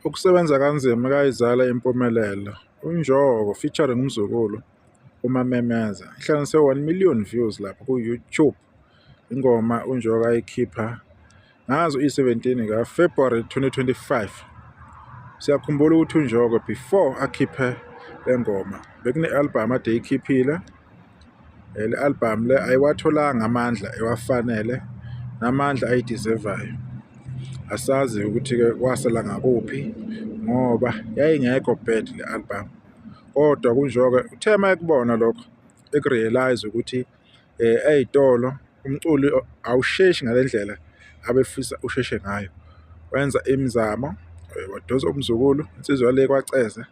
Ukusebenza kanzima kuyayizala impumelelo. UNjoko featuring uMzukulu uMamemeza ihlanganise 1 million views lapha ku-YouTube. Ingoma uNjoko ayikhipha ngazo i-17 kaFebruary 2025. Siyakhumbula ukuthi uNjoko before akhiphe le ngoma bekune-album ade eyikhiphile. Le album le ayiwatholanga amandla ewafanele namandla ayidizevayo. Asazi ukuthi-ke kwasala ngakuphi ngoba yayingekho bad le album, kodwa kuNjoko uthe uma ekubona lokho eku-realise ukuthi ey'tolo umculi awusheshi ngale ndlela abefisa usheshe ngayo. Wenza imizamo wadonsa uMzukulu insizwa le kwaCeza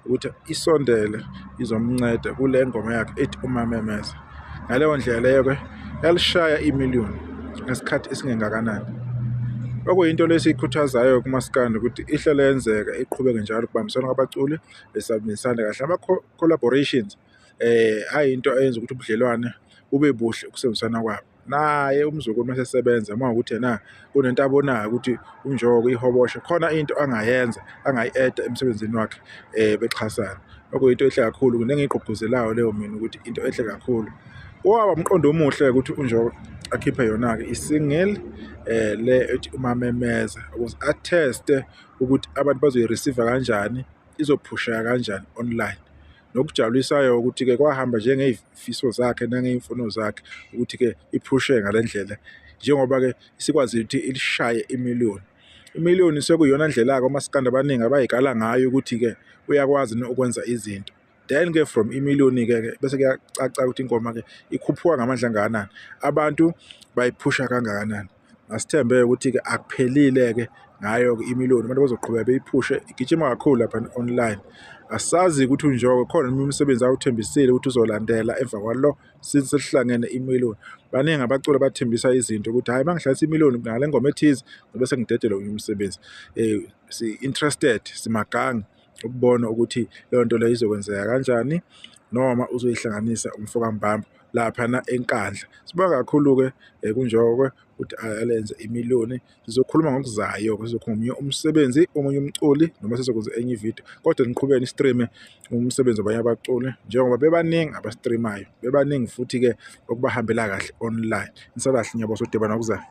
ukuthi isondele izomnceda kule ngoma yakhe ethi uMamemeza. Ngaleyo ndlela leyo-ke yalishaya imiliyoni ngesikhathi esingengakanani. Okuyinto lesiyikhuthazayo kumaskandi ukuthi ihlale yenzeka iqhubeke njalo ukubambisana kwabaculi besebenzisane kahle. Ama-collaborations ayinto eyenza ukuthi ubudlelwane bube buhle ukusebenzisana kwabo. Naye uMzukulu uma esesebenza uma kuwukuthi ena kunento abonayo ukuthi uNjoko ihoboshe khona into angayenza angayi-add-a emsebenzini wakhe bexhasana. Okuyinto enhle kakhulu nengiyigqugquzelayo leyo mina ukuthi into enhle kakhulu. Kwaba umqondo omuhle-ke ukuthi uNjoko akhiphe yona-ke i-single le ethi uMamemeza ukuze atheste ukuthi abantu bazoyi-receive-a kanjani, izophusheka kanjani online. Nokujabulisayo ukuthi-ke kwahamba njengey'fiso zakhe nangey'mfuno zakhe ukuthi-ke iphusheke ngale ndlela njengoba-ke isikwazile ukuthi ilishaye imiliyoni. Imiliyoni sekuyiyona ndlela-ke omasikandi abaningi abay'kala ngayo ukuthi-ke uyakwazi yini ukwenza izinto. Then-ke from imiliyoni-ke bese kuyacaca ukuthi ingoma-ke ikhuphuka ngamandla angakanani, abantu bayiphusha kangakanani. Asithembe ukuthi-ke akuphelile-ke ngayo-ke imiliyoni, abantu bazoqhubeka beyiphushe, igijima kakhulu lapha online. Asazi ukuthi uNjoko khona omunye umsebenzi awuthembisile ukuthi uzolandela emva kwalo since selihlangene imiliyoni. Baningi abaculi abathembisa izinto ukuthi hhayi uma ngihlanganisa imiliyoni ngale ngoma ethize ngobe sengidedela omunye umsebenzi. Si-interested simagange ukubona ukuthi leyo nto leyo izokwenzeka kanjani noma uzoyihlanganisa umfokaMbambo laphana eNkandla. Sibonga kakhulu-ke kuNjoko ukuthi alenze imiliyoni. Sizokhuluma ngokuzayo-ke, sizokhuluma ngomunye umsebenzi, omunye umculi noma sizokwenza enye ividiyo, kodwa niqhubeke ni-stream-e umsebenzi wabanye abaculi njengoba bebaningi aba-stream-ayo, bebaningi futhi-ke okubahambela kahle online. Nisale kahle, ngiyabonga, sodibana ngokuzayo.